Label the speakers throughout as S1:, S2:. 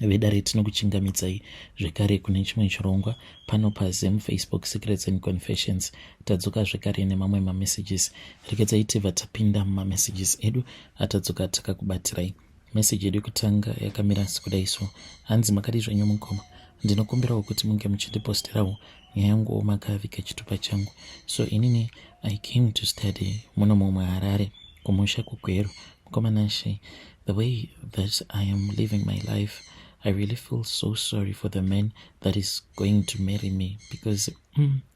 S1: Vedare, tinokuchingamidzai zvekare kune chimwe chirongwa pano paZim Facebook Secrets and Confessions. Tadzoka zvekare nemamwe mamessages. Regedzai tibva tapinda mumamessages edu atadzoka takakubatirai. Meseji yedu yekutanga yakamira sekudai so. Hanzi, "Makadi zvenyu mukoma? Ndinokumbirawo kuti munge muchindiposterawo nyaya yanguwo makaviga chitupa changu. So inini I came to study muno mumwe Harare, kumusha kuGweru. Mukoma Nashe, the way that I am living my life, I really feel so sorry for the man that is going to marry me because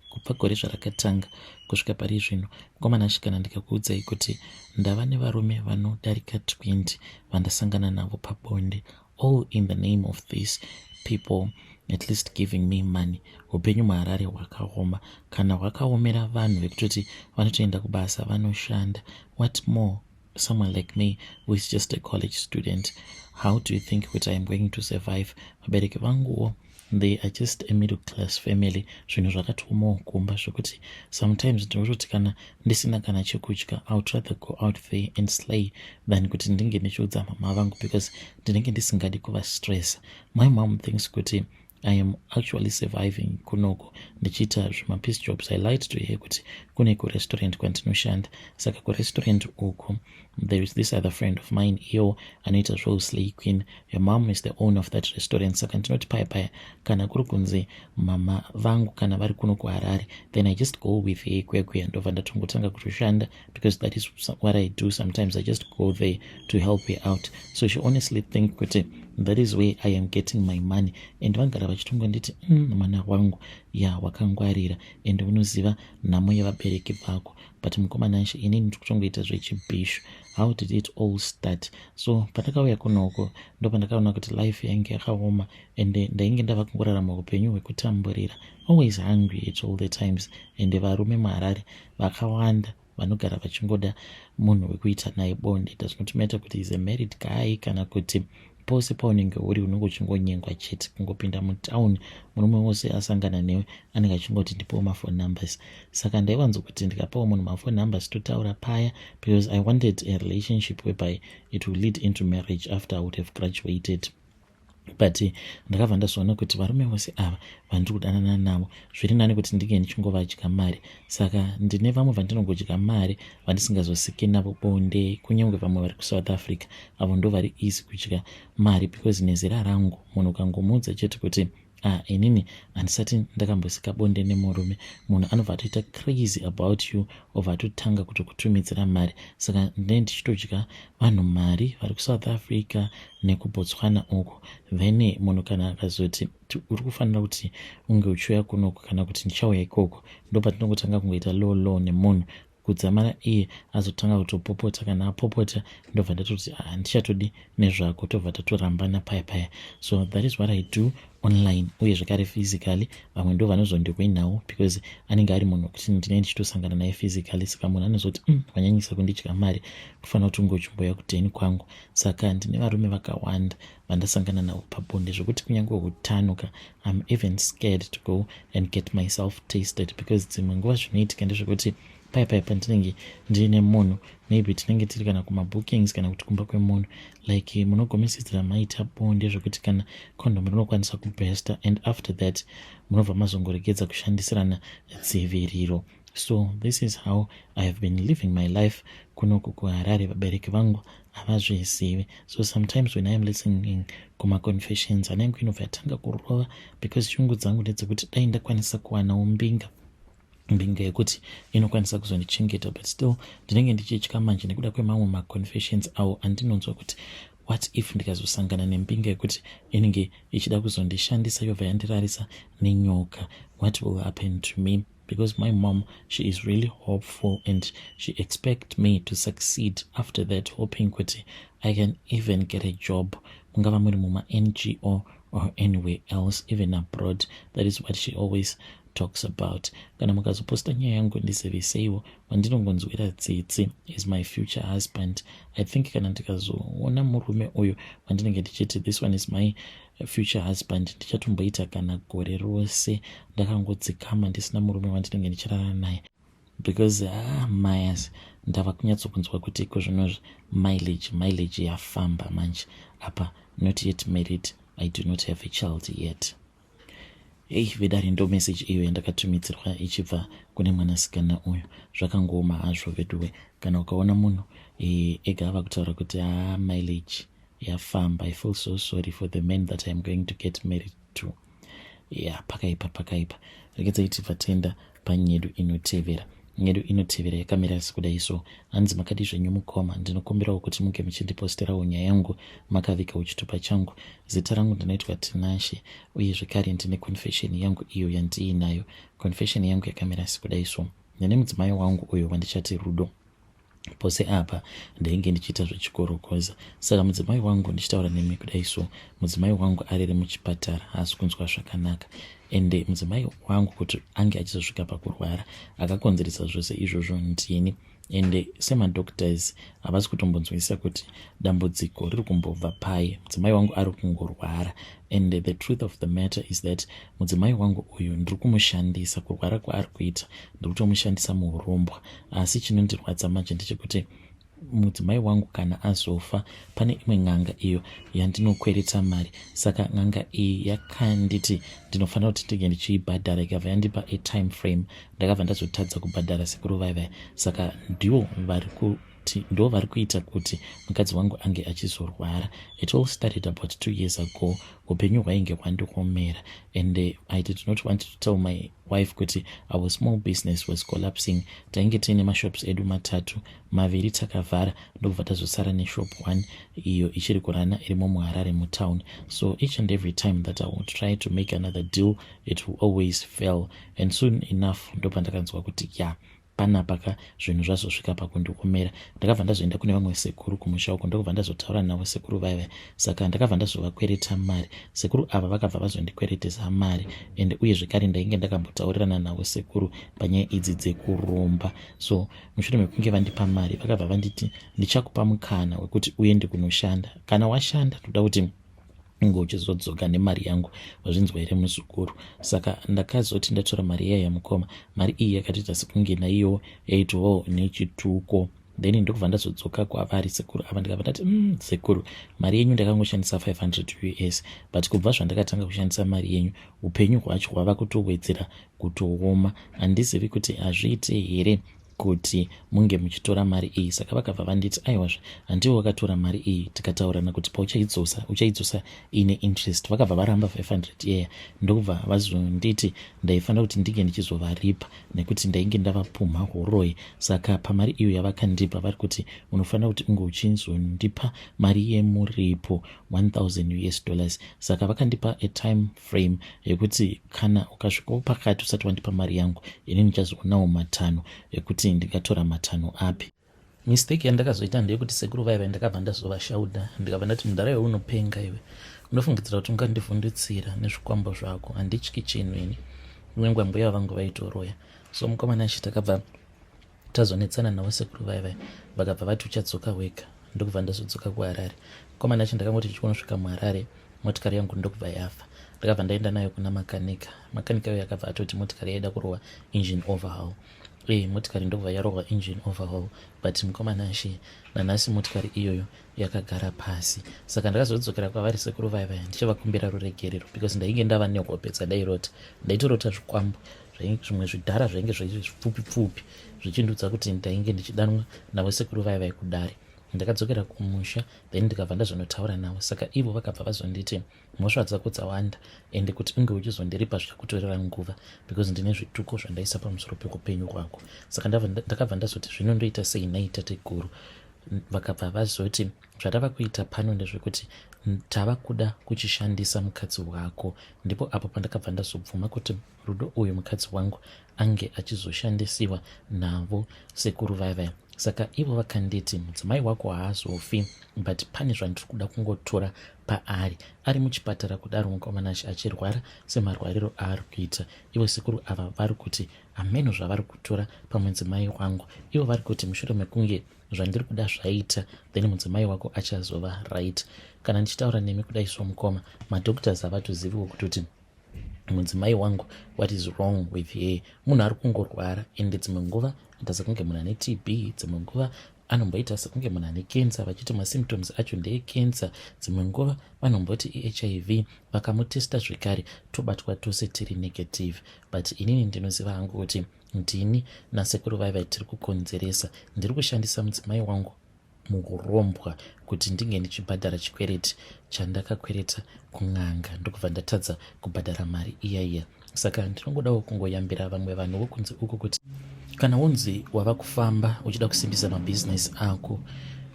S1: kubva gore zvarakatanga kusvika pari zvino, mukoma Nashe, kana ndikakuudzai kuti ndava nevarume vanodarika 20 vandasangana navo pabonde, all in the name of these people at least giving me money. Upenyu muHarare hwakaoma. Kana hwakaomera vanhu vekutoti vanotoenda kubasa, vanoshanda, what more someone like me who is just a college student? How do you think kuti I am going to survive? Vabereki vanguwo, they are just a middle class family. Zvinhu zvakatiomawo kumba zvokuti sometimes ndinototi kana ndisina kana chekudya, I would rather go out there and slay than kuti ndinge ndichiudza mama vangu because ndinenge ndisingadi kuvastress. My mom thinks kuti I am actually surviving kunoko ndichiita zvimapiece jobs. I lied to her kuti kune kurestaurant kwandinoshanda. Saka kurestaurant uku there is this other friend of mine, iyo anoita zvouslay queen. Her mom is the owner of that restaurant. Saka ndinoti paya paya kana kuri kunzi mama vangu kana vari kuno kuHarare, then I just go with her kuya kuya, ndobva ndatongotanga kutoshanda because that is what I do. Sometimes I just go there to help her out. So she honestly think kuti that is where I am getting my money, and vangara vachitongonditi, mwana wangu ya wakangwarira and unoziva nhamo yevabereki vako." But mukoma Nashe, inini ndiri kutongoita zvechibhishu. How did it all start? So pandakauya kunoko, ndo pandakaona kuti life yainge yakaoma and ndainge ndava kungorarama upenyu hwekutamburira, always hungry at all the times, and varume muHarare vakawanda vanogara vachingoda munhu wekuita naye bonde. Does not matter kuti is a married guy kana kuti pose paunenge uri, unenge uchingonyengwa chete. Kungopinda mutauni, murume wose asangana newe anenge achingoti, "Ndipowo maphone numbers." Saka ndaiwanzokuti ndikapawo munhu maphone numbers, totaura paya, because I wanted a relationship whereby it will lead into marriage after I would have graduated. But ndakabva ndazoona kuti varume vose ava vandiri kudanana navo, zviri nani kuti ndinge ndichingovadya mari. Saka ndine vamwe vandinongodya mari vandisingazosiki navo bonde, kunyange vamwe vari kuSouth Africa. Avo ndo vari easy kudya mari because nezera rangu, munhu ukangomuudza chete kuti, "Ah, inini handisati ndakambosika bonde nemurume," munhu anobva atoita crazy about you, obva atotanga kutokutumidzira mari. Saka ndinee ndichitodya vanhu mari vari kuSouth Africa nekuBotswana uko. Then munhu kana akazoti, "Uri kufanira kuti unge uchiuya kunoko kana kuti ndichauya ikoko," ndo patinongotanga kungoita low low nemunhu kudzamara iye azotanga kutopopota. Kana apopota, ndobva ndatoti, "Handichatodi nezvako," tobva tatorambana paya paya. So that is what I do online, uye zvekare physically. Vamwe ndo vanozondihwinawo because anenge ari munhu wekuti ndinenge ndichitosangana naye physically. Saka munhu anozoti, wanyanyisa kundidya mari, kufanira kuti ungochimboya kudheni kwangu." Saka ndine varume vakawanda vandasangana navo pabonde zvokuti kunyange utano ka, I'm even scared to go and get myself tested because dzimwe nguva zvinoitika ndezvekuti pai pai pandinenge ndiine munhu, maybe tinenge tiri kana kumabookings kana kuti kumba kwemunhu, like munogumisidzira maita bonde zvokuti kana condom rinokwanisa kubursta, and after that munobva mazongoregedza kushandisirana dziviriro. So this is how I have been living my life kunoku kuHarare. Vabereki vangu havazvizivi. So sometimes when I am listening kumaconfessions, hana yangu inobva yatanga kurova because shungu dzangu ndedzekuti dai ndakwanisa kuwanawo mbinga, mbinga yekuti inokwanisa kuzondichengeta. But still ndinenge ndichitya manje nekuda kwemamwe maconfessions awo andinonzwa kuti what if ndikazosangana nembinga yekuti inenge ichida kuzondishandisa, yobva yandirarisa nenyoka? What will happen to me? Because my mom, she is really hopeful and she expect me to succeed after that, hoping kuti I can even get a job, mungava muri muma-NGO or anywhere else, even abroad. That is what she always talks about. Kana mukazoposta nyaya yangu, ndiziviseiwo. Wandinongonzwira tsitsi is my future husband. I think kana ndikazoona murume uyu wandinenge ndichiti this one is my future husband, ndichatomboita kana gore rose ndakangodzikama ndisina murume wandinenge ndichirara naye because, ah, mayas, ndava kunyatsokunzwa kuti iko zvinozvi mileage yafamba manje apa. Not yet married. I do not have a child yet. Ei vedare, ndo message iyo yandakatumidzirwa ichibva kune mwanasikana uyu. Zvakangooma hazvo veduwe. Kana ukaona munhu ega ava kutaura kuti ha, mileage yafamba, I feel so sorry for the man that I am going to get married to. Ya, pakaipa, pakaipa. Regedzai tibva taenda panyedu inotevera. Nyedu inotevera yakamira sekudai so. Hanzi, "Makadi zvenyu mukoma? Ndinokumbirawo kuti munge muchindiposterawo nyaya yangu makavikawo chitupa changu. Zita rangu ndinoitwa Tinashe, uye zvekare ndine confession yangu iyo yandiinayo. Confession yangu yakamira sekudai so. Ndine mudzimai wangu uyo wandichati Rudo. Pose apa ndainge ndichiita zvechikorokoza. Saka mudzimai wangu, ndichitaura nemi kudai so, mudzimai wangu arere muchipatara, haasi kunzwa zvakanaka. Ende mudzimai wangu kuti ange achizosvika pakurwara, akakonzeresa zvose izvozvo ndini. Ende semadoctors havasi kutombonzwisisa kuti dambudziko riri kumbobva pai. Mudzimai wangu ari kungorwara, and the truth of the matter is that mudzimai wangu uyu ndiri kumushandisa. Kurwara kwaari kuita, ndiri kutomushandisa muurombwa. Asi chinondirwadza manje ndechekuti mudzimai wangu kana azofa, pane imwe n'anga iyo yandinokwereta mari. Saka n'anga iyi yakanditi ndinofanira kuti ndinge ndichiibhadhara, ikabva yandipa atime frame. Ndakabva ndazotadza kubhadhara sekuru vaivai. Saka ndivo vari kuti ndo vari kuita kuti mukadzi wangu ange achizorwara. It all started about 2 years ago. Upenyu hwainge hwandiomera, and I did not want to tell my wife kuti our small business was collapsing. Tainge tiine mashops edu matatu, maviri takavhara, ndokubva tazosara neshop one iyo ichiri kurana, irimo muHarare mutown. So each and every time that I would try to make another deal, it will always fail. And soon enough ndopandakanzwa kuti ya, panapa ka zvinhu zvazosvika pakundiomera. Ndakabva ndazoenda kune vamwe sekuru kumusha uko, ndokubva ndazotaura navo sekuru vaiva. Saka ndakabva ndazovakwereta mari. Sekuru ava vakabva vazondikweretesa mari, ende uye zvekare ndainge ndakambotaurirana navo sekuru panyaya idzi dzekuromba. So mushure mekunge vandipa mari, vakabva vanditi, 'Ndichakupa mukana wekuti uende kunoshanda. Kana washanda, ndoda kuti unge uchizodzoka nemari yangu. Wazvinzwa here, muzukuru?' Saka ndakazoti ndatora mari iya yamukoma, mari iyi yakatoita sekunge naiyo yaitovawo nechituko. Then ndokubva ndazodzoka kwavari sekuru ava, ndikabva ndati, sekuru, mari yenyu ndakangoshandisa 500 US, but kubva zvandakatanga kushandisa mari yenyu, upenyu hwacho hwava kutowedzera kutooma. Handizivi kuti hazviite here kuti munge muchitora mari iyi.' Saka vakabva vanditi, 'Aiwazve, handiwo wakatora mari iyi. Tikataurirana kuti pauchaidzosa, uchaidzosa ine interest.' Vakabva varamba 500 iyaya, ndokubva vazonditi ndaifanira kuti ndinge ndichizovaripa nekuti ndainge ndavapumha uroi. Saka pamari iyo yavakandipa, vari kuti unofanira kuti unge uchizondipa mari yemuripo 1000 US dollars. Saka vakandipa a time frame yekuti kana ukasvikawo pakati usati wandipa mari yangu, ini ndichazoonawo matanho ekuti ndingatora matanho api. Mistake yandakazoita ndeyekuti sekuru vaiva ndakabva ndazovashauda, ndikabva ndati, 'Mudhara iwe, unopenga iwe. Unofungidzira kuti ungandivhundutsira nezvikwambo zvako? Handityi chinhu ini, kunyange mbuya vangu vaitoroya.' So mukomana achi takabva tazonetsana navo sekuru vaivai, vakabva vati, 'Uchadzoka wega.' Ndokubva ndazodzoka kuHarare. Mukomana achi ndakangoti ndichikunosvika muHarare, motikari yangu ndokubva yafa. Ndakabva ndaenda nayo kuna makanika. Makanika iyoyo akabva atoti motikari yaida kurohwa engine overhaul. Motikari ndokubva yarohwa engine overhaul, but mukomana ashe, nanhasi motikari iyoyo yakagara pasi. Saka ndakazodzokera kwavari sekuru vaya vaya ndichivakumbira ruregerero, because ndainge ndava nehope dzandairota. Ndaitorota zvikwambo, zvimwe zvidhara zvainge zvipfupi pfupi, zvichindiudza kuti ndainge ndichidanwa navo sekuru vaya vaya kudare. Ndakadzokera kumusha, then ndikabva ndazonotaura navo. Saka ivo vakabva vazonditi, 'Mhosva dzako dzawanda, ende kuti unge uchizondiripa zvichakutorera nguva, because ndine zvituko zvandaisa pamusoro peupenyu hwako.' Saka ndakabva ndazoti, 'Zvino ndoita sei nai tateguru?' Vakabva vazoti, 'Zvatava kuita pano ndezvekuti tava kuda kuchishandisa mukadzi wako.' Ndipo apo pandakabva ndazobvuma kuti Rudo uyu, mukadzi wangu, ange achizoshandisiwa navo sekuru vaya vaya. Saka ivo vakanditi, 'Mudzimai wako haazofi, but pane zvandiri kuda kungotora paari ari muchipatara kudaro.' Mukomana achirwara semarwariro aari kuita, ivo sekuru ava vari kuti hameno zvavari kutora pamudzimai wangu. Ivo vari kuti mushure mekunge zvandiri kuda zvaita, then mudzimai wako achazova right. Kana ndichitaura nemi kudai somukoma, madoctors havatoziviwo kutoti mudzimai wangu, what is wrong with her. Munhu ari kungorwara, ende dzimwe nguva anotaridza kunge munhu ane TB, dzimwe nguva Anomboita sekunge munhu ane kensa, vachiti masymptoms acho ndeekensa. Dzimwe nguva vanomboti iHIV. Vakamutesta zvekare, tobatwa tose tiri negative. But inini ndinoziva hangu kuti ndini nasekuru vaiva tiri kukonzeresa. Ndiri kushandisa mudzimai wangu mukurombwa kuti ndinge ndichibhadhara chikwereti chandakakwereta kun'anga, ndokubva ndatadza kubhadhara mari iya iya. Saka ndinongodawo kungoyambira vamwe vanhu vokunze uku kuti kana unzi wava kufamba uchida kusimbisa mabhizinesi ako,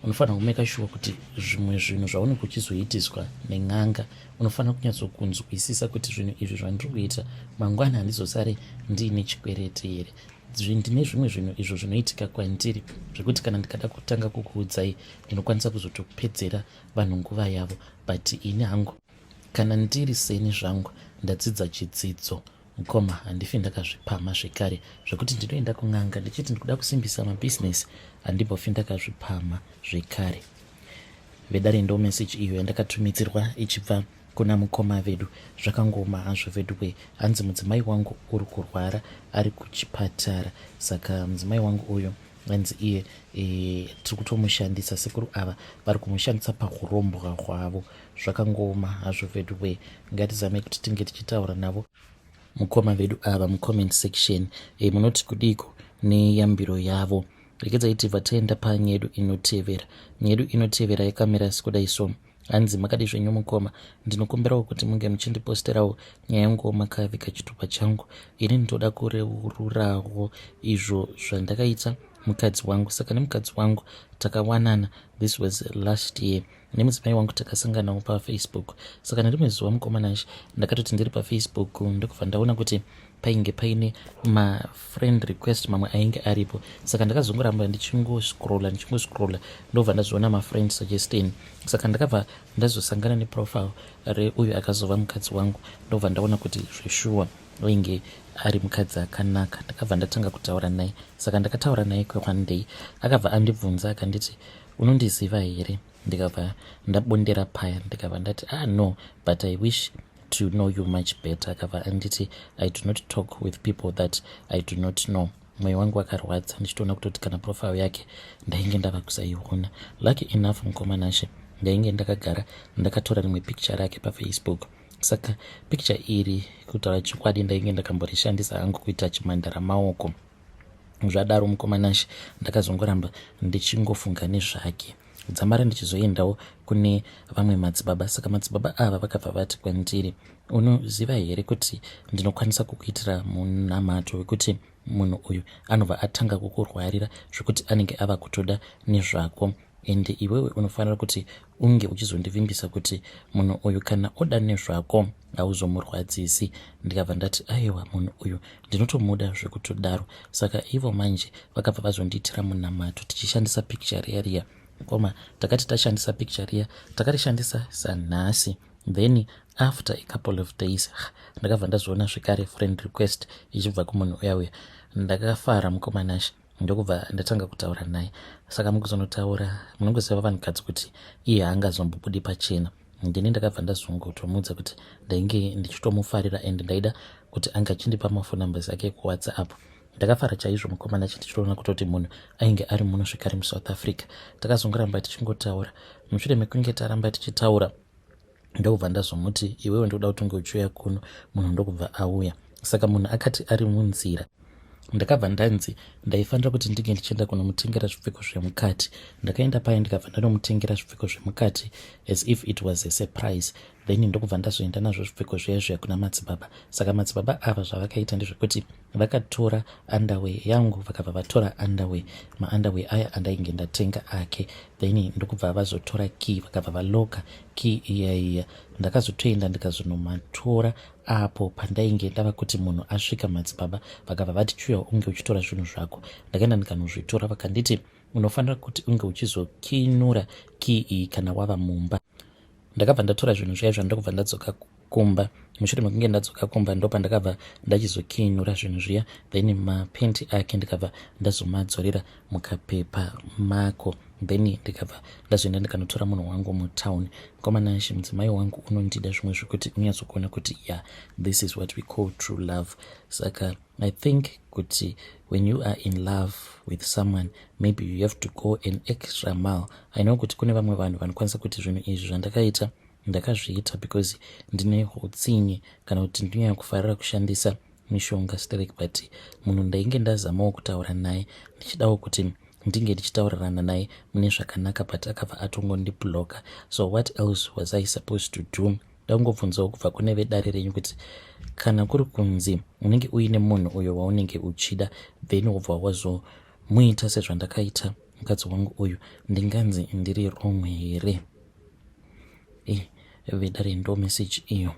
S1: unofanira kumeka sure kuti zvimwe zvinhu zvaunenge uchizoitiswa nen'anga, unofanira kunyatsokunzwisisa kuti zvinhu izvi zvandiri kuita mangwana handizosare ndiine chikwereti here. Ndine zvimwe zvinhu izvo zvinoitika kwandiri zvekuti kana ndikada kutanga kukuudzai, ndinokwanisa kuzotopedzera vanhu nguva yavo. But ini hangu, kana ndiri seni zvangu, ndadzidza chidzidzo, mukoma. Handifi ndakazvipamha zvekare zvekuti ndinoenda kun'anga ndichiti ndikuda kusimbisa mabhizinesi. Handimbofi ndakazvipamha zvekare. Vedare, ndo meseji iyo yandakatumidzirwa ichibva kuna mukoma vedu. Zvakangoma hazvo vedu. Hanzi mudzimai wangu uri kurwara, ari kuchipatara. Saka mudzimai wangu uyu, hanzi iye tiri kutomushandisa, sekuru ava vari kumushandisa paurombwa hwavo. Zvakangoma hazvo vedu we. Ngatizamei kuti tinge tichitaura navo mukoma vedu ava mucomment section. Munoti kudiko neyambiro yavo? Regedzai tibva taenda panyedu inotevera. Nyedu inotevera yakamira sekudai so. Hanzi, "Makadi zvenyu mukoma? Ndinokumbirawo kuti munge muchindiposterawo nyaya yangu makavika chitupa changu. Ini ndinoda kureururawo izvo zvandakaita mukadzi wangu. Saka nemukadzi wangu takawanana, this was last year. Nemudzimai wangu takasanganawo paFacebook. Saka nerimwe zuva, mukoma Nashe, ndakatoti ndiri paFacebook, ndokubva ndaona kuti painge paine mafriend request mamwe ainge aripo. Saka ndakazongoramba ndichingoscrolla, ndichingoscrolla, ndobva ndazoona mafriend suggestion. Saka ndakabva ndazosangana neprofile reuyo akazova mukadzi wangu, ndobva ndaona kuti zveshuwa ainge ari mukadzi akanaka. Ndakabva ndatanga kutaura naye. Saka ndakataura naye kweone day. Akabva andibvunza akanditi, 'Unondiziva here?' Ndikabva ndabondera paya, ndikabva ndati, 'Ah, no, but I wish to know you much better.' Akabva anditi, 'I do not talk with people that I do not know.' Mwoyo wangu wakarwadza ndichitoona kutoti kana profile yake ndainge ndava kusaiona. Lucky enough, mukoma Nashe, ndainge ndakagara ndakatora rimwe picture rake paFacebook. Saka picture iri, kutaura chokwadi, ndainge ndakamborishandisa hangu kuita chimandara maoko. Zvadaro, mukoma Nashe, ndakazongoramba ndichingofunga nezvake dzamara ndichizoendawo kune vamwe madzibaba. Saka madzibaba ava vakabva vati kwandiri, 'Unoziva here kuti ndinokwanisa kukuitira munamato wekuti munhu uyu anobva atanga kukurwarira zvekuti anenge ava kutoda nezvako? Ende iwewe unofanira kuti unge uchizondivimbisa kuti munhu uyu kana oda nezvako hauzomurwadzisi.' Ndikabva ndati, 'Aiwa, munhu uyu ndinotomuda zvekutodaro.' Saka ivo manje vakabva vazondiitira munamato tichishandisa picture riya riya. Koma takati tashandisa picture riya, takarishandisa sanhasi. Then after a couple of days ndakabva ndazoona zvekare friend request ichibva kumunhu uya uya. Ndakafara, mukoma Nashe, ndokubva ndatanga kutaura naye. Saka mukuzonotaura, munongoziva vanhukadzi kuti iye haangazombobudi pachena. Ndini ndakabva ndazongotomuudza kuti ndainge ndichitomufarira and ndaida kuti ange achindipa maphone numbers ake ekuWhatsApp. Ndakafara chaizvo, mukoma Nashe, tichitoona kutoti munhu ainge ari muno zvekare muSouth Africa. Takazongoramba tichingotaura. Mushure mekunge taramba tichitaura, ndokubva ndazomuti, 'Iwewe, ndoda kuti unge uchiuya kuno.' Munhu ndokubva auya. Saka munhu akati ari munzira, ndakabva ndanzi ndaifanira kuti ndinge ndichienda kunomutengera zvipfeko zvemukati. Ndakaenda paya, ndikabva ndanomutengera zvipfeko zvemukati as if it was a surprise. Then ndokubva ndazoenda nazvo zvipfeko zviya zviya kuna madzibaba. Saka madzibaba ava zvavakaita ndezvekuti vakatora underwear yangu, vakabva vatora underwear, maunderwear aya andainge ndatenga ake. Then ndokubva vazotora key, vakabva valoka key iya iya. Ndakazotoenda ndikazonomatora apo pandainge ndava kuti munhu asvika. Madzibaba vakabva vati, 'Chiuya unge uchitora zvinhu zvako.' Ndakaenda ndikanozvitora. Vakanditi, 'Unofanira kuti unge uchizokinura key iyi kana wava mumba.' Ndakabva ndatora zvinhu zviya zvandokubva ndadzoka kumba. Mushure mekunge ndadzoka kumba, ndopandakabva ndachizokinura zvinhu zviya. Then mapenti ake ndikabva ndazomadzorera mukapepa mako. Then ndikabva ndazoenda ndikanotora munhu wangu mutown. Mukoma Nashe, mudzimai wangu unondida zvimwe zvekuti unyatsokuona kuti, yeah, this is what we call true love. Saka I think kuti when you are in love with someone, maybe you have to go an extra mile. I know kuti kune vamwe vanhu vanokwanisa kuti zvinhu izvi zvandakaita ndakazviita because ndine utsinye kana kuti ndinonyanya kufarira kushandisa mishonga sterek, but munhu ndainge ndazamawo kutaura naye, ndichidawo kuti ndinge ndichitaurirana naye mune zvakanaka, but akabva atongondibloka. So what else was I supposed to do? Ndangobvunzawo kubva kune vedare renyu kuti kana kuri kunzi unenge uine munhu uyo waunenge uchida, then wobva wazomuita sezvandakaita mukadzi wangu uyu, ndinganzi ndiri wrong here? Vedare, ndo message iyo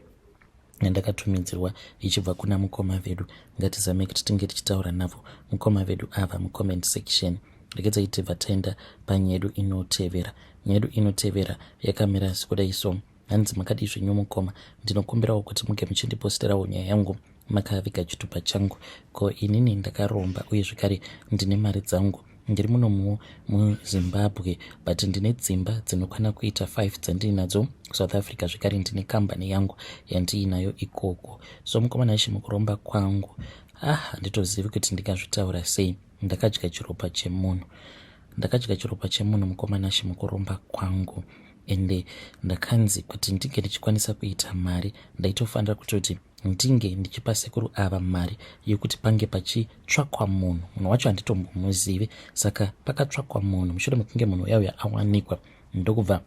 S1: yandakatumidzirwa ichibva kuna mukoma vedu. Ngatizame kuti tinge tichitaura navo mukoma vedu ava mucomment section. Regedzai tibva taenda panyaya yedu inotevera. Nyaya yedu inotevera yakamira sekudai so. Hanzi, "Makadii zvenyu mukoma? Ndinokumbirawo kuti muge muchindiposterawo nyaya yangu makaviga chitupa changu. Ko inini ndakaromba uye zvekare ndine mari dzangu. Ndiri munomuwo muZimbabwe, but ndine dzimba dzinokwana kuita 5 dzandinadzo kuSouth Africa. Zvekare ndine kambani yangu yandiinayo ikoko. So mukoma Nashe, mukuromba kwangu, ah, handitozivi kuti ndingazvitaura sei. Ndakadya chiropa chemunhu, ndakadya chiropa chemunhu, mukoma Nashe, mukuromba kwangu. Ende ndakanzi kuti ndinge ndichikwanisa kuita mari, ndaitofanira kutoti ndinge ndichipa sekuru ava mari yekuti pange pachitsvakwa munhu. Munhu wacho handitombomuzivi. Saka pakatsvakwa munhu, mushure mekunge munhu uya uya awanikwa, ndokubva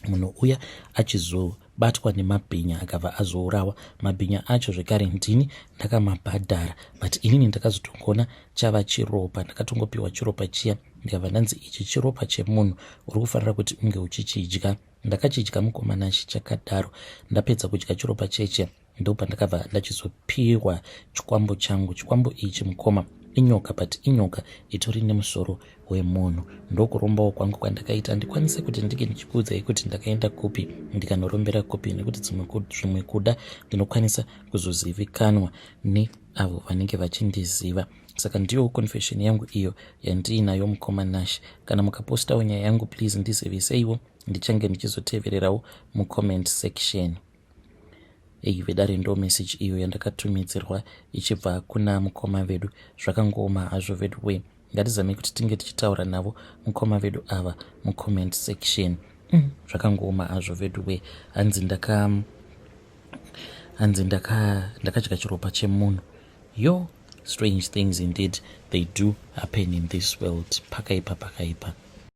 S1: munhu uya achizobatwa nemabhinya, akabva azourawa. Mabhinya acho zvekare ndini ndakamabhadhara, but inini ndakazotongoona chava chiropa. Ndakatongopiwa chiropa chiya, ndikabva ndanzi ichi chiropa chemunhu, uri kufanira kuti unge uchichidya. Ndakachidya, mukoma Nashe, chakadaro. Ndapedza kudya chiropa cheche, ndopandakabva ndachizopiwa chikwambo changu. Chikwambo ichi, mukoma, inyoka, but inyoka itori nemusoro wemunhu. Ndokurombawo kwangu kwandakaita. Handikwanise kuti ndinge ndichikuudzai kuti ndakaenda kupi, ndikanorombera kupi, nekuti zvimwe kuda ndinokwanisa kuzozivikanwa neavo vanenge vachindiziva. Saka ndiyo confession yangu iyo yandiinayo, mukoma Nash. Kana mukapostawo nyaya yangu, please ndiziviseiwo, ndichange ndichizotevererawo mucomment section." Ei vedare, ndo message iyo yandakatumidzirwa ichibva kuna mukoma vedu. Zvakangooma hazvo vedu we. Ngatizamei kuti tinge tichitaura navo mukoma vedu ava mucomment section. Zvakangooma hazvo vedu we. Hanzi ndakadya chiropa chemunhu. Yo, strange things indeed, they do happen in this world. Pakaipa, pakaipa.